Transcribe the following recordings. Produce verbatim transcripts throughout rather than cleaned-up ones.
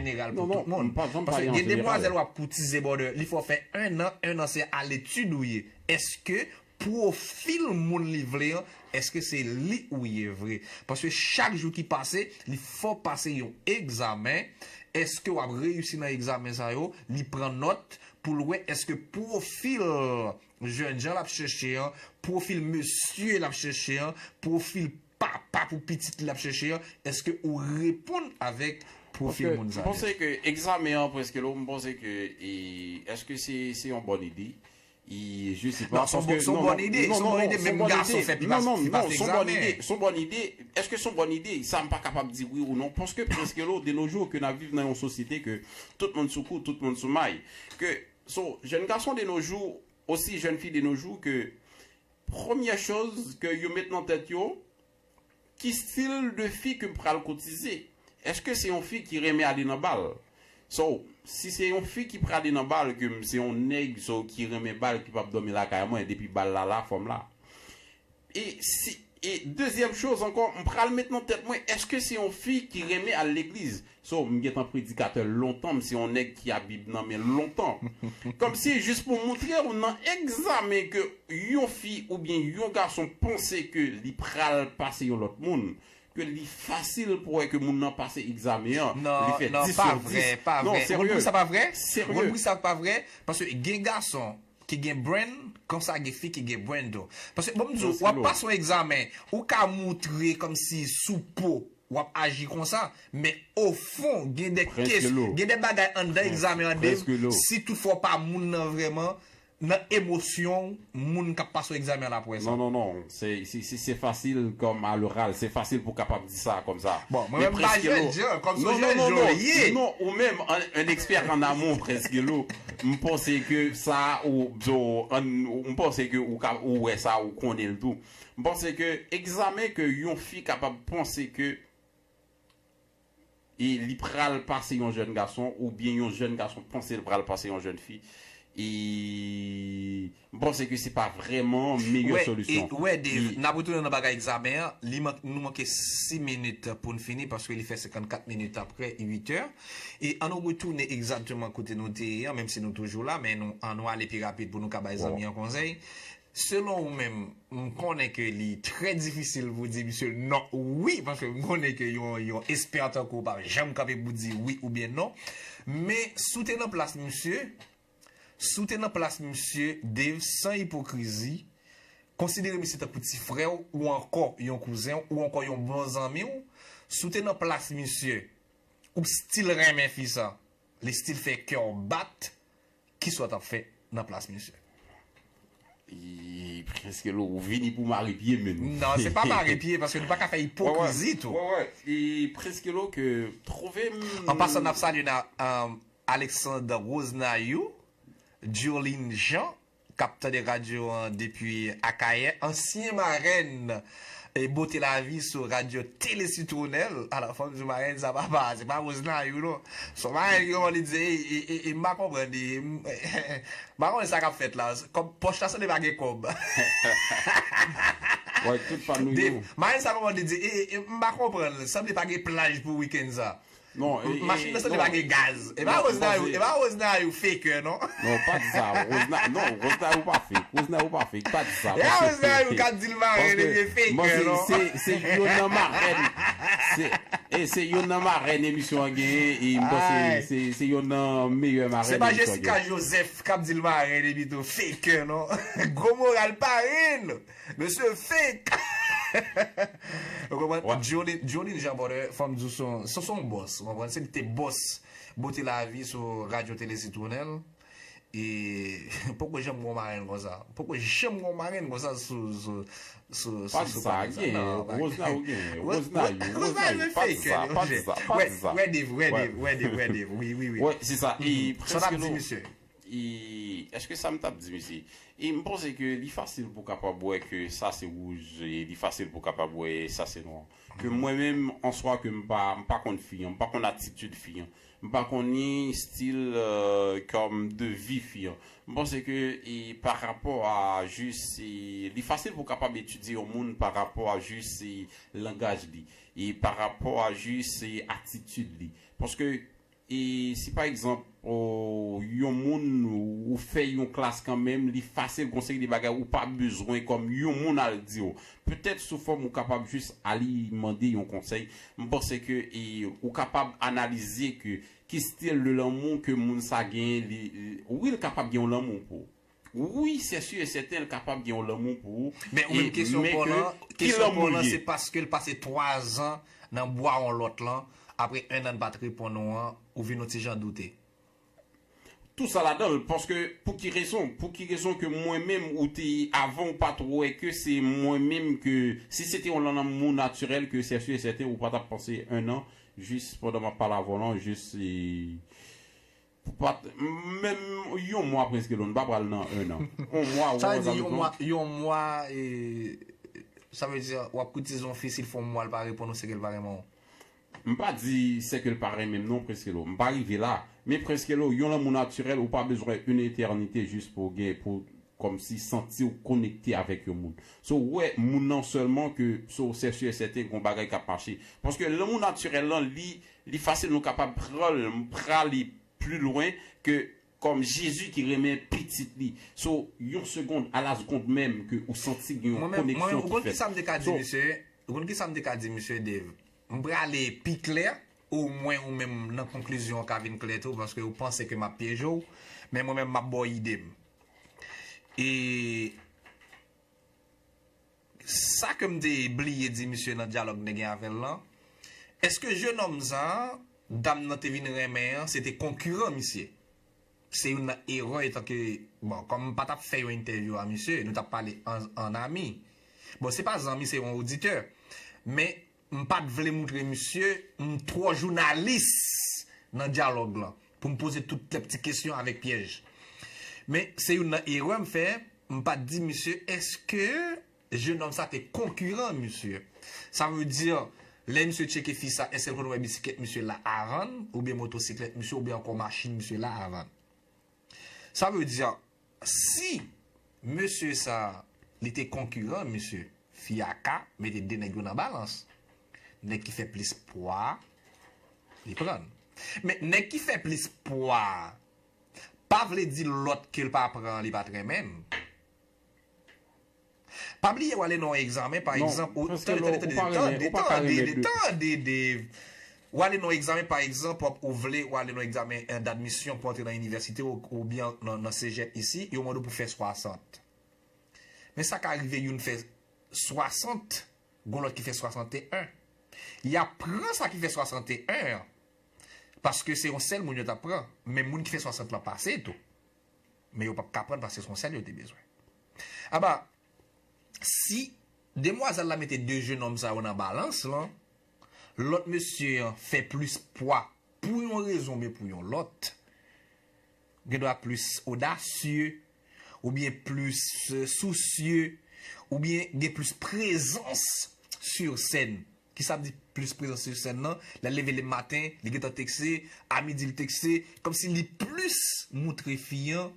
jeneral pou tout moun. Paske gen demwazèl w ap koutize, brother, li fè w fè en an, en an se a letid ou ye. Èske pwofil moun li vle an, èske se li ou ye vre? Paske chak jou ki pase, li fè w pase yon egzamen. Èske w ap reyisi nan egzamen sa yo? Li pran nòt pou l wè èske pwofil jènjan l ap chèche an, pwofil mesye l ap chèche an, pwofil papa pou pitit li l ap chèche an, èske ou reponn avèk pwofil moun sa yo? Paske m panse ke egzamen an, Preskelo, m panse ke, e, èske se, se yon bòn ide? E, je sais pas, paske, non, non, non, non, se yon bòn ide, se yon bòn ide, menm gason fè pi pase egzamen. Se yon bòn ide, se yon bòn ide. Èske se yon bòn ide? Sa m pa kapab di wi ou non, paske Preskelo, de nos jours, ke n ap viv nan yon sosyete ke tout moun sou kou, tout moun sou may. Ke, so, jèn gason de nos jours, osi jèn fi de nos jours, ke premyè choz ke yo met nan tèt yo, ki stil de fi ke m pral koutize? Èske se yon fi ki renmen ale nan bal? So, si se yon fi ki prale nan bal, ke m se yon nèg, so, ki renmen bal, ki p ap dòmi lakay mwen, depi bal la la, fò m la. E si, e dezyèm choz ankò, m pral met nan tèt mwen, èske se yon fi ki renmen al legliz? So, m gentan predikatè lontan, m se yon nèg ki a Bib nan men lontan. Kòmsi jis pou montre w nan egzamen ke yon fi oubyen yon gason panse ke li pral pase yon lòt moun, ke li fasil pou wè ke moun nan pase egzamen an, li fè dis sou dis. Non, serye. Ou konn poukisa pa vre? Ou konn poukisa pa vre? Paske gen gason ki gen brain, konsa gen fi ki gen brain tou. Paske, bon, m di w, w ap pase yon egzamen, ou ka moutre kòmsi sou po, w ap aji konsa, men ofon, gen de kes, gen de bagay anndan egzamen an, Dave, si toutfwa w pa moun nan vrèman, nan emosyon w, moun k ap pase w egzamen an ap wè sa. Non, non, non, se, se, se, se fasil kòm a loral, se fasil pou kapab di sa kòmsa. Bon, mwen menm m pa jènjan, kòmsi w jènjan w ye. Non, ou menm, an, an ekspè an amou, Preskelo, m panse ke sa, ou, ou, an, m panse ke ou ka, ou wè sa, ou konnen l tou. M panse ke egzamen ke yon fi kapab panse ke e li pral pase yon jèn gason, oubyen yon jèn gason panse l pral pase yon jèn fi, e m panse ke se pa vrèman meyè solisyon. Wè, Dave, n ap retounen nan bagay egzamen an, li mank, nou manke sis minit pou n fini, paske li fè senkannkat minit apre uit è. E ann nou retounen egzakteman kote nou te ye an, menm si nou toujou la, men nou, ann nou ale pi rapid pou nou ka bay zanmi an konsèy. Selon ou menm, m konnen ke li trè difisil pou di misye non, wi, paske m konnen ke yon, yon espè tankou w p ap janm kanpe pou di wi oubyen non. Men, si w te nan plas misye, si w te nan plas misye, Dave, san ipokrizi, konsidere misye tankou ti frè w, ou ankò yon kouzen w, ou ankò yon bon zanmi w, si w te nan plas misye, ou still renmen fi sa, li still fè kè w bat, kisa w t ap fè nan plas misye? E, Preskelo, ou vini pou mare pye, menn. Non, se pa mare pye, paske nou pa ka fè ipokrizi tou. Wè, wè. E, Preskelo, ke twouve m. An pasan, n ap salye na, um, Alexandre Rosenayou, Jurline Jean, k ap tande radyo an depi Akayè, ansyen marèn e Bote Lavi sou radyo Tele Sitwonèl. Ala, fò m di w, marèn sa papa, se pa Rosenayou non. Se yon marèn ki kòman li di, e, e, e, e, m pa konprann li, m, m pa konn sa k ap fèt la. Kòb pòch la sanble pa gen kòb. Wè, tout fan nou yo. Marèn sa kòman li di, e, e, e, m pa konprann, sanble pa gen plaj pou wikenn sa. Non, e, machin nan sanble pa gen gaz. E pa Rosenayou, e pa Rosenayou faker non. Non, pa di sa. Rosna, non, Rosenayou pa fake. Rosenayou pa fake. Pa di sa. E pa Rosenayou k ap di l marèn epi faker non. Se, se youn nan marèn. Se, e se youn nan marèn emisyon an genyen, e m panse se, se youn nan meyè marèn emisyon an genyen. Se pa Jessica Joseph k ap di l marèn epi tou faker non. Gwo moral parèn. Mesye fake. Ou konprann? Jolin, Jolin Jean Border, fò m di w se yon, se, se yon bòs, ou konprann? Se li te bòs Bote Lavi sou radyo Tele Sitwonèl. E poko janm gon marèn konsa. Poko janm gon marèn konsa sou, sou, sou, sou, sou pale sa. Pa di sa, gen, Rosenayou gen, Rosenayou, Rosenayou, pa di sa, pa di sa, pa di sa. Wè, wè, Dave, wè, Dave, wè, Dave, wè, Dave, wi, wi, wi. Wè, se sa, e prèske nou. Sa n ap di, mesye? E èske sa m t ap di, mesye? E m panse ke li fasil pou kapab wè ke sa se wouj, e li fasil pou kapab wè sa se nwa. Ke mwen menm, an swa, ke m pa, m pa konn fi an, m pa konn atitid fi an, m pa konn ni stil, euh, kòm de vi fi an. M panse ke, e pa rapò a jis, e li fasil pou kapab etidye yon moun pa rapò a jis, e langaj li, e pa rapò a jis, e atitid li. Paske e si pa egzanp, o, yon moun ou fè yon klas kanmenm, li fasil gon seri de bagay ou pa bezwen kòm yon moun al di w. Petèt sou fòm ou kapab jis ale mande yon konsèy. M panse ke e, ou kapab analize ke ki stil de lanmou ke moun sa genyen, li, li, wi, l kapab gen yon lanmou pou ou. Wi, c'est sûr et certain, l kapab gen yon lanmou pou ou. Men ou menm, kesyon pa w lan, kesyon pa w lan, se paske l pase twa zan nan bwa yon lòt lan, apre en an l pa t reponn ou an, ou vin yon ti jan doute. Tou sa ladan l, paske pou ki rezon? Pou ki rezon ke mwen menm ou te avan ou pa t wè ke se mwen menm ke, si se te yon lanmou natirèl, ke c'est sûr et certain ou pa t ap pase en an, jis pandan m ap pale avè w lan, jis e, pou pa t, menm yon mwa, Prince Kelo, n pa pral nan en an. Yon mwa, ou konprann sa m di? Yon mwa, yon mwa, e, sa vle di, w ap koutize yon fi, si l fè yon mwa, l pa reponn ou, se ke l pa renmen w. M pa di se ke l pa renmen m non, Prince Kelo. M pa rive la. Men Prince Kelo, yon lanmou natirèl, ou pa bezwen une éternité jis pou gen, pou kòmsi santi w konekte avèk yon moun. So, ou wè moun nan sèlman ke, so, c'est sûr et certain, gon bagay k ap mache. Paske lanmou natirèl lan, li, li fasil, nou kapab pran l, prale pli lwen ke kòm Jezi ki renmen pitit li. So, yon segond, a la segond menm ke ou santi gen yon koneksyon ki fèt. Mwen menm, mwen, ou konn kisa m te ka di misye? Ou konn kisa m te ka di misye, Dave? M prale pi klè, omwen ou menm nan konklizyon an ka vin klè tou, paske ou panse ke m ap pyeje w, men mwen menm m ap ba w ide m. E sa ke m te bliye di misye nan dyalòg m te gen avè l lan, èske jenòm sa a, dam nan te vin renmen an, se te konkiran misye? Se youn nan erè etanke, bon, kòm m pa t ap fè yon entèvyou a misye, nou t ap pale an, an ami. Bon, se pa zanmi, se yon oditè. Men, m pa t vle moutre misye m twò jounalis nan dyalòg lan, pou m poze tout lè ti kesyon avèk pyèj. Men, se youn nan erè m fè, m pa t di misye, èske jenòm sa te konkiran misye? Sa vle di, lè misye tcheke fi sa, èske l konn wè bisiklèt misye la avan, oubyen motosiklèt misye, oubyen ankò machin misye la avan? Sa vle di, si mesye sa, li te konkiran misye, fi a ka mete de nèg yo nan balans. Nèg ki fè plis pwa, li pran. Men nèg ki fè plis pwa, pa vle di lòt ke l pa pran, li pa t renmen l. Pa bliye w ale nan yon egzamen, pa egzanp, ou, tande, tande, tande, tande, tande, Dave. W ale nan yon egzamen, pa egzanp, w ap, ou vle, w ale nan yon egzamen, eh, dadmisyon pou antre nan inivèsite ou, oubyen nan, nan sejèp isi, yo mande w pou fè swasant. Men sa ka rive youn fè swasant, gon lòt ki fè swasanteyen. Y ap pran sa ki fè swasanteyen an, paske se yon sèl moun yo t ap pran, men moun ki fè swasant lan pase tou. Men yo p ap ka pran paske se yon sèl yo te bezwen. Aba, si demwazèl la mete de jenòm sa yo nan balans lan, lòt mesye an fè plis pwa pou yon rezon oubyen pou yon lòt, gendwa plis odasye, oubyen plis, eh, sousye, oubyen gen plis prezans sur scène. Kisa m di plis prezans sur scène nan? Lè l leve le maten, li gentan tekse, a midi l tekse, kòmsi li plis moutre fi an,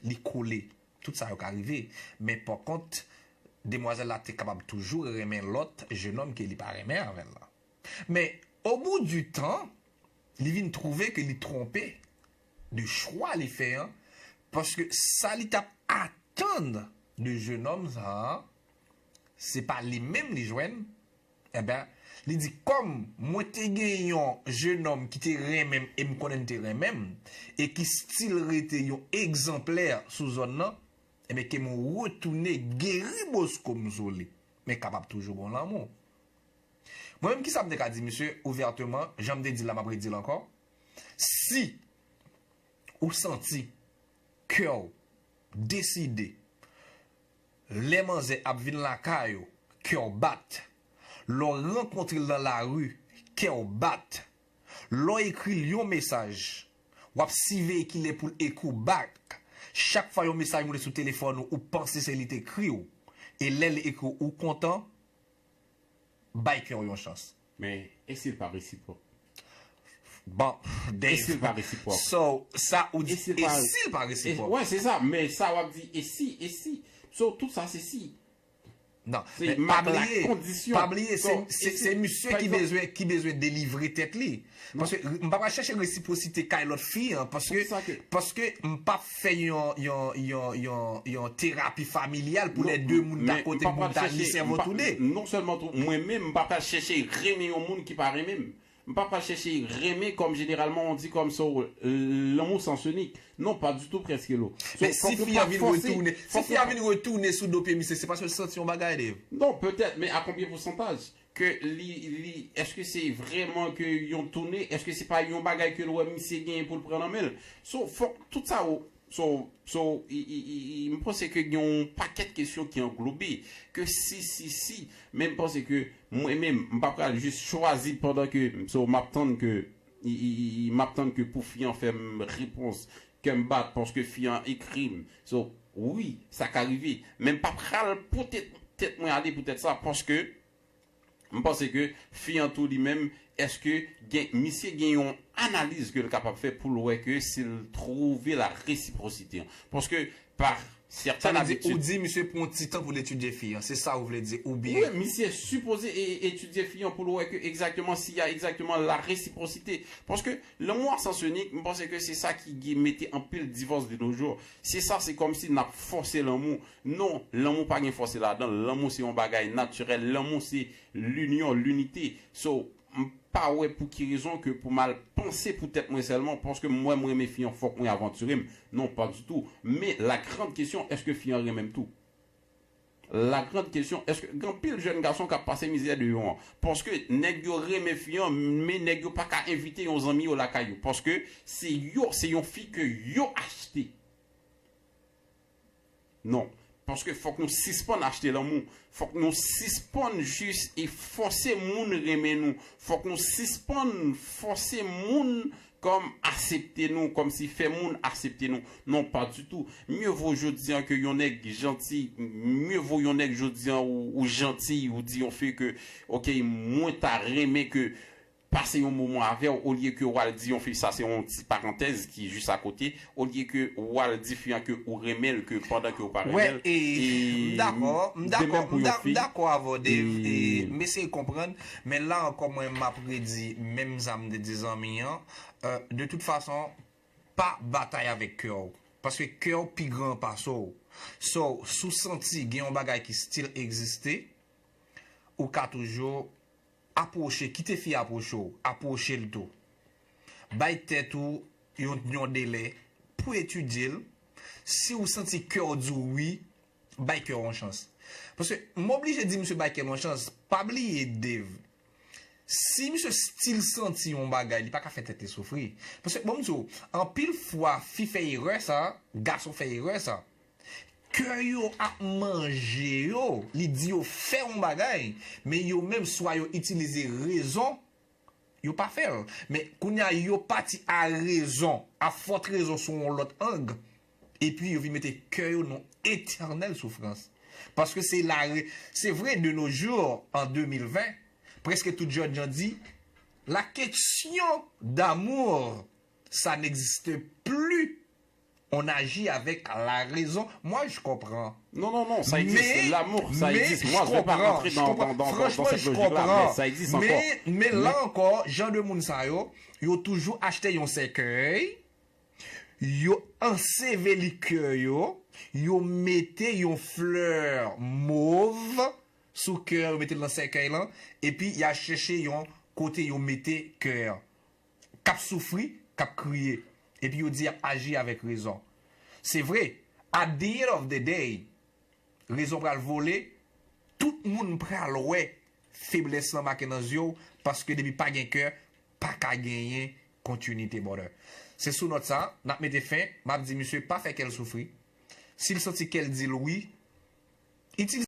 li kole. Tout sa yo ka rive. Men pa kont, demwazèl la te kapab toujou renmen lòt jenòm ke li pa renmen avè l lan. Men, au bout du temps, li vin twouve ke li twonpe de chwa li fè an, paske sa li t ap atann de jenòm sa a, se pa li menm li jwenn. Enben, li di, kòm mwen te gen yon jenòm ki te renmen m e m konnen l te renmen m, e ki still rete yon egzanplè sou zòn nan, enben, ke m retounen geri bosko m sou li. Men kapab toujou gon lanmou. Mwen menm, kisa m te ka di misye ouvèteman, jan m te di l la, m ap redi l ankò. Si ou santi kè w deside, lè manzè ap vin lakay ou, kè w bat. Lè w rankontre l nan lari, kè w bat. Lè w ekri l yon mesaj, w ap siveye kilè pou l ekri w back. Chak fwa yon mesaj moute sou telefòn ou, ou panse se li t ekri w. E lè l ekri w, ou kontan, bay kè w yon chans. Men, e si l pa resipwòk? Bon, Dave. E si l pa resipwòk? So, sa ou di, e si l pa resipwòk? Wè, se sa, men sa w ap di, e si, e si? So, tout sa se si. Non, men pa bliye, pa bliye, se misye ki bezwen, ki bezwen delivre tèt li. Paske m pa pral chèche resipwosite kay lòt fi an, paske, paske m p ap fè yon, yon, yon, yon, yon terapi familyal pou lè de moun ta kote moun ta ni sèvo toude. Non sèlman tou, mwen menm, m pa pral chèche renmen yon moun ki pa renmen m. M pa pral chèche renmen kòm jeneralman on di kòm so lanmou sans limit. Non, pa ditou prèske lo. Men si fi an vin retounen, si fi an vin retounen sou do pye misye, se paske l santi yon bagay, Dave. Non, petèt, men a konbyen pousantaj? Ke li, li, èske se vrèman ke yon tounen? Èske se pa yon bagay ke l wè misye genyen pou l pran nan men l? So, fòk tout sa yo, so, so, i, i, i, i, m panse ke gen yon pakèt kesyon ki anglobe, ke si, si, si, men m panse ke mwen menm, m pa pral jis chwazi pandan ke, so, m ap tann ke, i, i, i, i, m ap tann ke pou fi an fè m repons, kè m bat paske fi an ekri m. So, wi, sa ka rive, men m pa pral pote tèt mwen ale poutèt sa, paske m panse ke fi an tou li menm, èske gen, misye gen yon analiz ke l kapab fè pou l wè ke si l twouve la resipwosite. Paske pa sèten abitid. Sa vle di, ou di misye pran yon ti tan pou l etidye fi an, se sa ou vle di, oubyen? Wi, misye sipoze e, etidye fi an pou l wè ke egzakteman si y a egzakteman la resipwosite. Paske lanmou a sans limit, m panse ke se sa ki, ki mete anpil divòs de nos jours. Se sa, se kòmsi n ap fòse lanmou. Non, lanmou pa gen fòse ladan l. Lanmou se yon bagay natirèl. Lanmou se linyon, linite. So, m pa wè pou ki rezon ke pou m al panse pou tèt mwen sèlman, paske m wè m renmen fi an, fòk mwen avantire m. Non, pa ditou. Men la grande question, èske fi an renmen m tou? La grande question, èske gen anpil jèn gason k ap pase mizè deyò an? Paske nèg yo renmen fi an, men nèg yo pa ka envite yon zanmi yo lakay yo. Paske se yo, se yon fi ke yo achte. Non. Paske fòk nou sispann achte lanmou. Fòk nou sispann jis e fòse moun renmen nou. Fòk nou sispann fòse moun kòm aksepte nou, kòmsi fè moun aksepte nou. Non, pa ditou. Mye vo jodi an ke yon nèg janti, mye vo yon nèg jodi an ou, ou janti, ou di yon fi ke, oke, mwen ta renmen ke pase yon moman avè w, olye ke w al di yon fi, sa se yon ti parantèz ki jis akote, olye ke w al di fi an ke ou renmen l, ke pandan ke w pa renmen l. Wè, e, m dakò, m dakò, m dakò avè w, Dave, e, m eseye konprann, men la ankò, mwen, m ap redi menm sa m te di zanmi an, euh, de tout fason, pa batay avèk kè w, paske kè w pi gran pase w. So, si w santi gen yon bagay ki still egziste, ou ka toujou apwoche, kite fi a apwoche w, apwoche l tou. Bay tèt ou yon, yon delè pou etidye l. Si w santi kè w di w wi, bay kè w yon chans. Paske m oblije di misye bay kè l yon chans. Pa bliye, Dave, si misye still santi yon bagay, li pa ka fè tèt li soufri. Paske, bon, m di w, anpil fwa, fi fè erè sa, gason fè erè sa. Kè yo ap manje yo, li di yo fè yon bagay, men yo menm swa yo itilize rezon, yo pa fè l. Men kounye a, yo pati a rezon, a fòt rezon sou yon lòt ang, epi yo vin mete kè yo nan etènèl soufrans. Paske se la, se vre, de nos jours, en deux mille vingt, prèske tout jèn jan di, la question d'amour, ça n'existe plus. On agit avec la raison. Moi, je comprends. Non, non, non, ça existe. L'amour, ça existe. Moi, je vais pas rentrer dans, dans, dans, dans cette logique-là, mais ça existe encore. Mais là encore, jan de moun sa yo, yo toujou achte yon sèkèy, yo anseveli kè yo, yo mete yon flè mov sou kè, yo mete l nan sèkèy lan, epi y a chèche yon kote yo mete kè an. K ap soufri, k ap kriye. Epi yo di y ap aji avèk rezon. Se vre, at the end of the day, rezon pral vole, tout moun pral wè feblès lan make nan zye w, paske depi pa gen kè, pa ka genyen kontinite, brother. Se sou nòt sa, n ap mete fen, m ap di misye pa fè kè l soufri. Si l santi kè l di l wi, itilize